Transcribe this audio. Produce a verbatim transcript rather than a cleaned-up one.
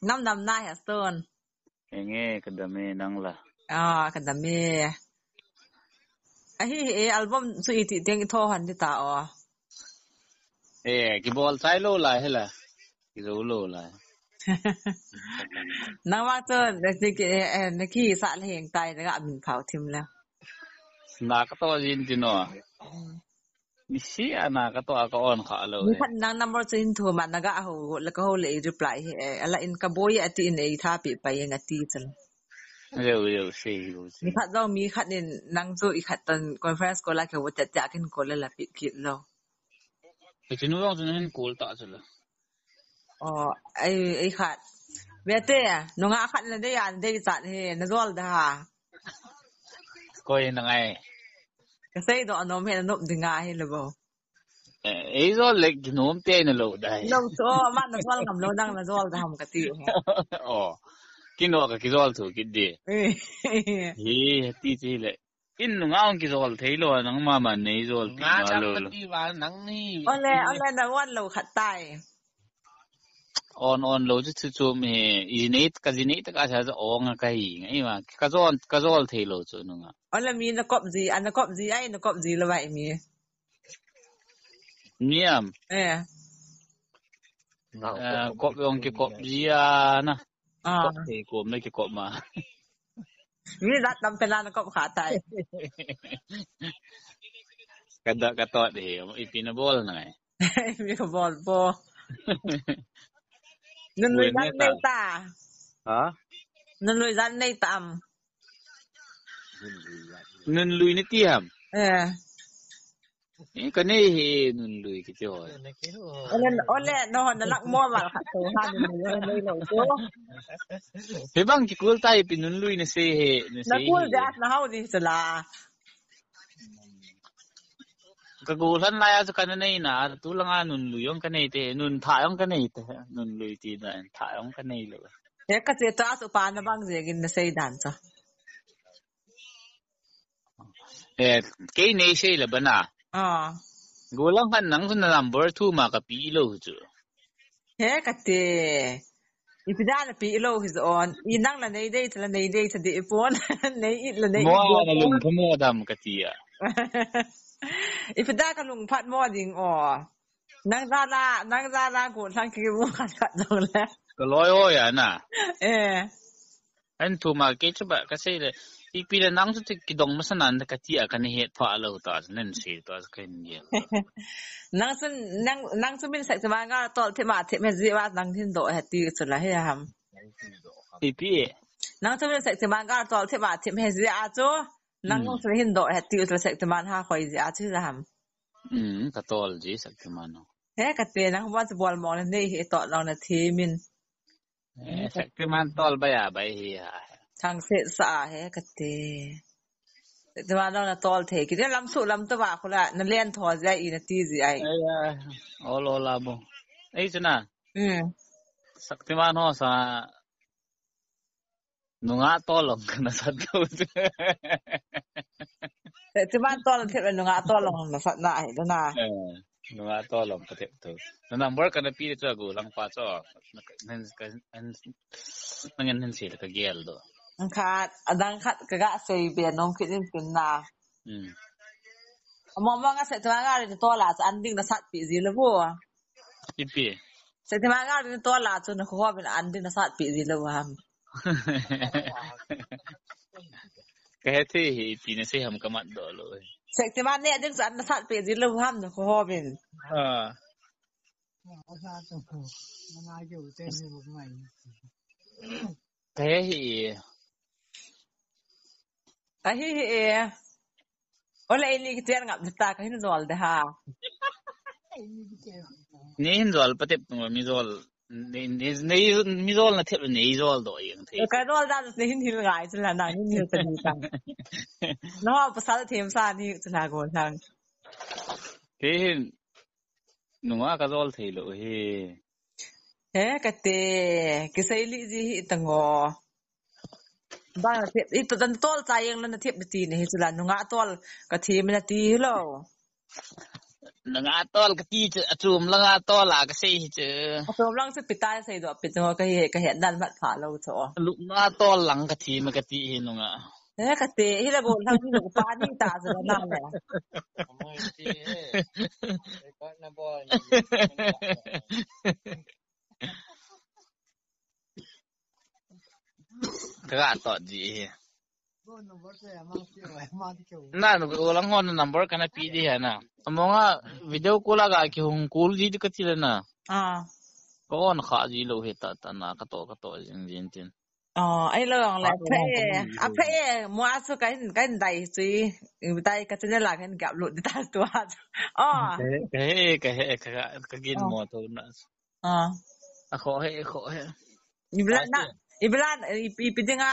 Nam nam na he Stone. Enge, kadam e, nang la? Ah, kadam e. Ahi, e, album chu iti teng i tho han di ta o. E, kibol chai lo lai hela. Kizo lo lai. Nang wa chu, na ki, eh, eh, na ki sa lheng tai, na ga min phau thim la. Na ka to jin ti no. Mm. Ni si a na ka to a ka on kha lo. Ni khat nang number chu hin thum a na ga ho, la ka ho le i reply he, eh, ala in ka boi a ti in ei tha pi pa yeng a ti chal. Yo, yo, si, yo, si. Ni khat jong mi khat in nang chu i khat tan conference call a ke wo tia tia kin call la pi kit lo. Ka chinu jong chu hin call ta chal. O, ei, ei khat. Ve te, nunga khat na dei a, na dei chat he, na jol da ha. Koi na ngai. Ka sei do nom he, na nop dinga he le bo. Eh, ei jol le, ki nom te na lo dai. Lo so, ma na jol ngam lo, nang na jol da ham ka ti he. O, ki no ka ki jol thu ki di. Eh. Hi, ti ti le. In nunga ong kijol thei lo, nang ma ma nei jol ti ma lo lo. Ti va nang ni. Ole, ole, na wan lo khat tai. On, on lo chu chu chu mi, i nei, ka ji nei ta ka sa ong ka hi, ngai ma, ka jol, ka jol thei lo chu nunga. Ole mi na kop ji, a na kop ji, ai na kop ji lo vai mi. Mi am. Eh. Eh, kop ong ki kop ji a na. Ah. Kop thei kom na ki kop ma. Mi jat tam pela na kop kha tai. Ka da ka tot he, ipi na bol na ngai. Mi ka bol po. Nun lui jan nei ta. Ha? Nun lui jan nei ta am. Nun lui ni ti ham. Eh. Eh, ka nei he nun lui ki ti ho. Ole, ole, no, na lak mo ma kha to ha nun lui nei lo to. He bang ki kul tai pi nun lui na se he, na se. Na kul he. Ja na hau di sala. Ka go hlan lai a chu ka na nei na, tu langa nun lui jong ka nei te, nun tha jong ka nei te, nun lui ti na, tha jong ka nei lo. He ka che ta chu pa na bang je gin na sei dan cha. Eh, kei nei sei le bana. Ah. Go lang khan nang chu na number two ma ka pi lo chu. He ka te. Ipi da na pi lo hi on. I nang la nei dei, la nei dei, sa di i pon. Nei it la nei. Mo it na lung pha mo dam ka ti a. Ipi da ka lung phat mo ding o. Nang za la, nang za la go thang ki mo khat khat dong le. Ka loi o ya na. Eh. An thu ma ke chu ba ka sei le. Ipi le nang chu ti ki dong ma sa nan ka ti a ka ni het pha lo ta chu nen sei ta chu ka hin ye. Nang sun, nang, nang chu min sek ma ga tol the ma the me ji wa nang hin do he ti chu la he ham. Ipi. Nang chu min sek ma ga tol the ma the me ji a chu. Nang chu hin do he ti chu sek man ha khoi ji a chu la ham. Hmm, ka tol ji sek man. He ka te nang wa chu bol mo le nei he to long na thi min. Eh, Shaktiman tol bai a bai hi a. Thang se sa a he ka te. Shaktiman lo na tol thei. Kiti lam su lam to ba khula na len tho ja i na ti ji ai. Ai, ai. Ol, ol a bo. Ei chuna. Hmm. Shaktiman ho sa nunga tol long na sat lo. Shaktiman tol thei nunga tol long na sat na ai na. Eh. Nunga tol long ka thep tu. Na number ka na pi chu a go lang pa chu. Nan, nan, nan, nan sei ka gel do. Khat, adang khat ka ga sei be nom kit in tin na. Hmm. Mo mo nga Shaktiman ga ri tol a chu an ding na sat pi ji le bo. Ipi. Shaktiman ga ri tol a chu na kho bin an ding na sat pi ji le bo ham. Ka he thei hi ipi na sei ham ka mat do lo. Shaktiman ne ding san na sat pe jin lo ham na kho ho bin. Ha. Ka he hi. Ahi hi e. Ole ini ki chen ngap ta ka hin jol de ha. Ni hin jol patep tu mi jol. Ni, ni, ni, mi jol na thep ni jol do yang the. Ka jol da ni hin hil ngai chu la na hin hil ta ni ta. No, pasal them sa ni chu la go lang. Te hin nunga ka jol thei lo hi. He ka te, ki sei li ji hi ta ngo. Ba na thep, i to dan tol cha yang na thep ti ni hi chu la nunga tol ka them na ti hi lo. Nunga tol kati chu, achom langa tol a kasei hi chu. Achom lang chu pitai seidoh pi chu, kahe, kahe dan mat pha lou chu. Lupna tol lang kati ma kati hi nunga. Eh, kati, hile bol lang hi nupa ni ta chu na le. Amoi ti he. Record na bol ni. Kaga to ji hi. Na, nu, ulang hon number kana pe di hi na. Amonga video call a ga kihung call ji di kati le na. Ah. Ka on kha ji lou hi ta ta na, kato, kato jing jing tin. Oh, ai lo ang le. Aphe, aphe, mo asu kahin, kahin dai sui. Dai ka channel a kahin gap lut di ta tu a. Oh. Kahe, kahe, kahe, ka, kagin mo to na. Ah. Akho he, kho he. Ibi lang na, ibi lang, ipi, ipi dinga,